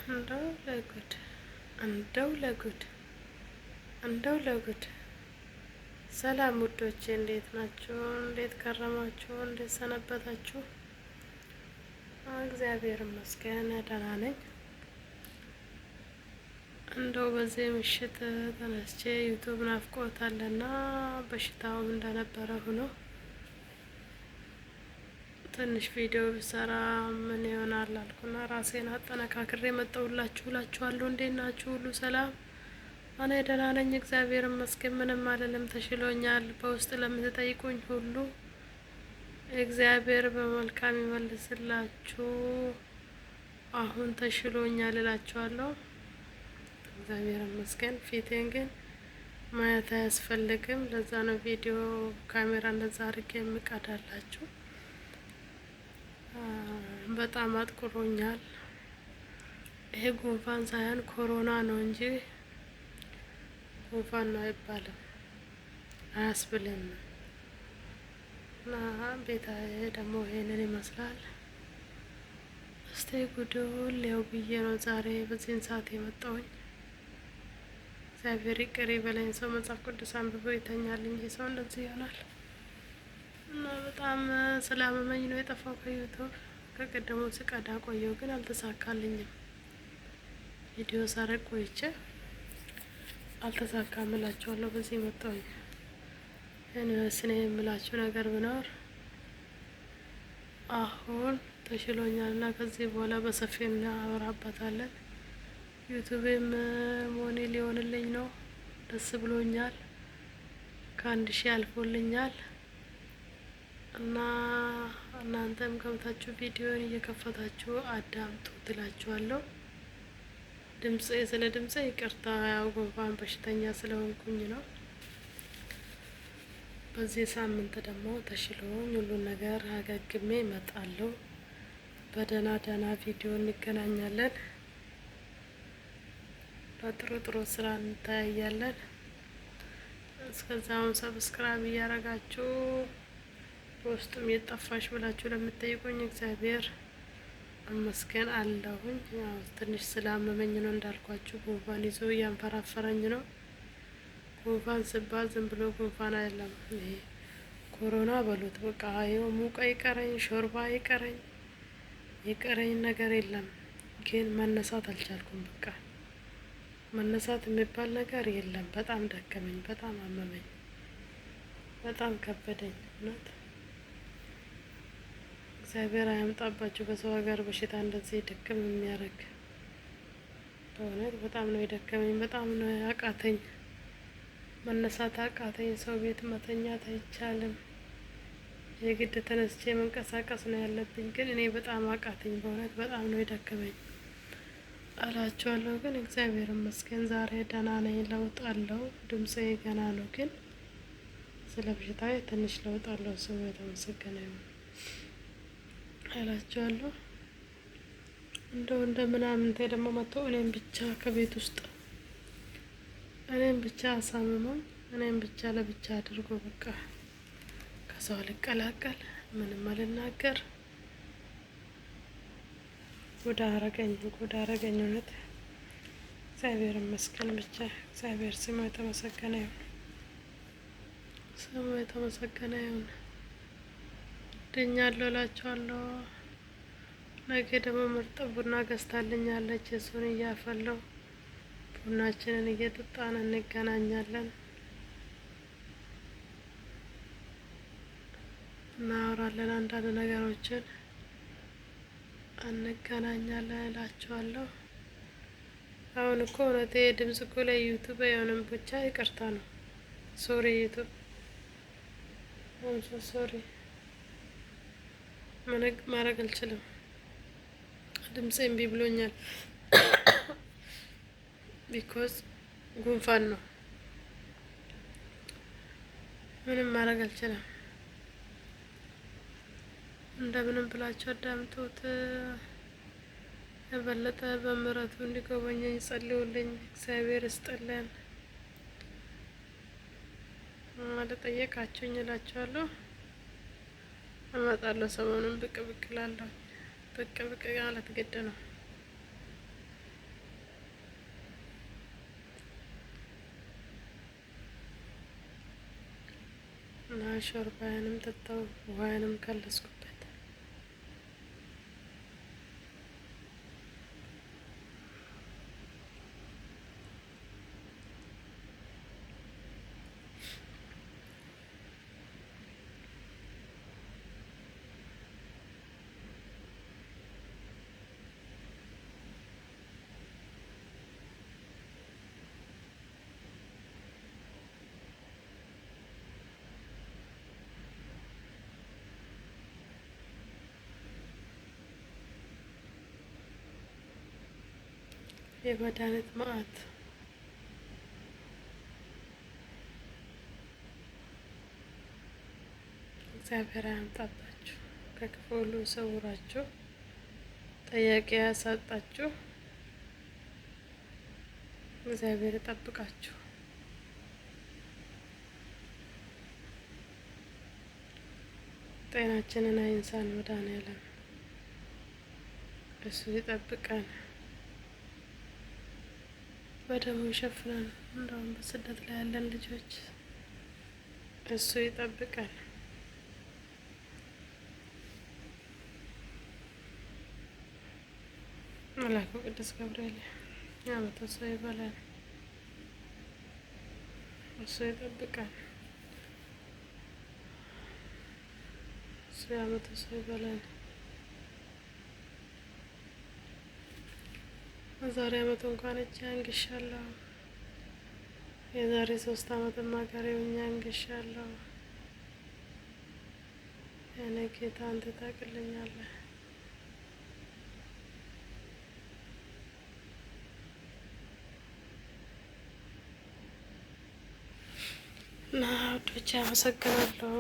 እንደው ለጉድ፣ እንደው ለጉድ፣ እንደው ለጉድ። ሰላም ውዶቼ፣ እንዴት ናችሁ? እንዴት ከረማችሁ? እንዴት ሰነበታችሁ? እግዚአብሔር ይመስገን ደህና ነኝ። እንደው በዚህ ምሽት ተነስቼ YouTube ናፍቆት አለና በሽታውም እንደነበረ ሆኖ ትንሽ ቪዲዮ ብሰራ ምን ይሆናል አልኩና ራሴን አጠነካክሬ መጣሁላችሁ እላችኋለሁ። እንዴት ናችሁ? ሁሉ ሰላም? እኔ ደህና ነኝ፣ እግዚአብሔር ይመስገን። ምንም አልልም፣ ተሽሎኛል። በውስጥ ለምትጠይቁኝ ሁሉ እግዚአብሔር በመልካም ይመልስላችሁ። አሁን ተሽሎኛል እላችኋለሁ። እግዚአብሔር ይመስገን። ፊቴን ግን ማየት አያስፈልግም። ለዛ ነው ቪዲዮ ካሜራ እንደዛ አድርጌ የምቀዳላችሁ። በጣም አጥቁሮኛል። ይሄ ጉንፋን ሳይሆን ኮሮና ነው እንጂ ጉንፋን ነው አይባልም፣ አያስብልም። እና ቤታ ደግሞ ይሄንን ይመስላል። እስቲ ጉዱን ሊያው ብዬ ነው ዛሬ በዚህን ሰዓት የመጣውኝ። እግዚአብሔር ይቅር ይበለኝ። ሰው መጽሐፍ ቅዱስ አንብቦ ይተኛል እንጂ ሰው እንደዚህ ይሆናል። እና በጣም ስላመመኝ ነው የጠፋው ከ YouTube። ከቀደሙ ስቀዳ ቆየው ግን አልተሳካልኝም። ቪዲዮ ሳረግ ቆይቼ አልተሳካም እላችኋለሁ። በዚህ መጣሁኝ። እኔ የምላችሁ ነገር ብኖር አሁን ተሽሎኛል እና ከዚህ በኋላ በሰፊው እናወራበታለን። YouTube ኤም money ሊሆንልኝ ነው። ደስ ብሎኛል። ከ1000 አልፎልኛል። እና እናንተም ገብታችሁ ቪዲዮን እየከፈታችሁ አዳምጡ ትላችኋለሁ። ድምጽ ስለ ድምጽ ይቅርታ፣ ያው ጉንፋን በሽተኛ ስለሆንኩኝ ነው። በዚህ ሳምንት ደግሞ ተሽሎኝ ሁሉን ነገር አገግሜ እመጣለሁ። በደህና ደህና ቪዲዮ እንገናኛለን። በጥሩ ጥሩ ስራ እንተያያለን። እስከዛውን subscribe እያደረጋችሁ በውስጡም የጠፋሽ ብላችሁ ለምትጠይቁኝ እግዚአብሔር ይመስገን አለሁኝ። ያው ትንሽ ስላመመኝ ነው እንዳልኳችሁ፣ ጉንፋን ይዞ እያንፈራፈረኝ ነው። ጉንፋን ስባል ዝም ብሎ ጉንፋን አይደለም፣ ይሄ ኮሮና በሉት በቃ። ይኸው ሙቀ ይቀረኝ፣ ሾርባ ይቀረኝ፣ የቀረኝ ነገር የለም። ግን መነሳት አልቻልኩም። በቃ መነሳት የሚባል ነገር የለም። በጣም ደከመኝ፣ በጣም አመመኝ፣ በጣም ከበደኝ እውነት። እግዚአብሔር አያምጣባችሁ በሰው ሀገር በሽታ እንደዚህ ድክም የሚያደርግ። በእውነት በጣም ነው የደከመኝ፣ በጣም ነው ያቃተኝ፣ መነሳት አቃተኝ። ሰው ቤት መተኛት አይቻልም። የግድ ተነስቼ መንቀሳቀስ ነው ያለብኝ፣ ግን እኔ በጣም አቃተኝ። በእውነት በጣም ነው የደከመኝ እላችኋለሁ። ግን እግዚአብሔር ይመስገን ዛሬ ደህና ነኝ። ለውጥ አለው። ድምፄ ገና ነው፣ ግን ስለ በሽታዬ ትንሽ ለውጥ አለው። ስሙ የተመሰገነ ይሁን እላችኋለሁ። እንደው እንደ ምናምንቴ ደግሞ መጥቶ እኔም ብቻ ከቤት ውስጥ እኔም ብቻ አሳምሞኝ እኔም ብቻ ለብቻ አድርጎ በቃ ከሰው አልቀላቀል ምንም አልናገር ጉድ አረገኝ፣ ጉድ አረገኝ። እውነት እግዚአብሔር ይመስገን ብቻ እግዚአብሔር ስሙ የተመሰገነ ይሁን፣ ስሙ የተመሰገነ ይሁን። ድኛለሁ እላችኋለሁ። ነገ ደግሞ ምርጥ ቡና ገዝታልኛለች። እሱን እያፈላሁ ቡናችንን እየጠጣን እንገናኛለን፣ እናወራለን፣ አንዳንድ ነገሮችን እንገናኛለን እላችኋለሁ። አሁን እኮ እውነቴ ድምጽ እኮ ላይ YouTube አይሆንም። ብቻ ይቅርታ ነው። Sorry YouTube፣ I'm so sorry፣ ማድረግ አልችልም። ድምፄ እምቢ ብሎኛል። Because ጉንፋን ነው። ምንም ማድረግ አልችልም። እንደምንም ብላችሁ አዳምጡት። የበለጠ በምሕረቱ እንዲጎበኘኝ ጸልዩልኝ። እግዚአብሔር ይስጥልን። ለጠየቃችሁኝ እላችኋለሁ። እመጣለሁ። ሰሞኑን ብቅ ብቅ እላለሁ። ብቅ ብቅ ማለት ግድ ነው። ሾርባዬንም ጠጣው፣ ውሃዬንም ከለስኩበት። የመድኃኒት መዓት እግዚአብሔር አያምጣባችሁ፣ ከክፉ ሁሉ ይሰውራችሁ፣ ጠያቂ ያሳጣችሁ፣ እግዚአብሔር ይጠብቃችሁ። ጤናችንን አይንሳን መድኃኔዓለም እሱ ይጠብቀን፣ በደሙ ይሸፍነን። እንደውም በስደት ላይ ያለን ልጆች እሱ ይጠብቀን። መልአኩ ቅዱስ ገብርኤል ያመቶ ሰው ይበላል፣ እሱ ይጠብቀን። እሱ ያመቶ ሰው ይበላል። የዛሬ አመት እንኳን እጅ አንግሻለሁ። የዛሬ 3 አመትም ሀገሬ ሆኜ አንግሻለሁ። የኔ ጌታ አንተ ታውቅልኛለህ። እና ውዶቼ አመሰግናለሁ።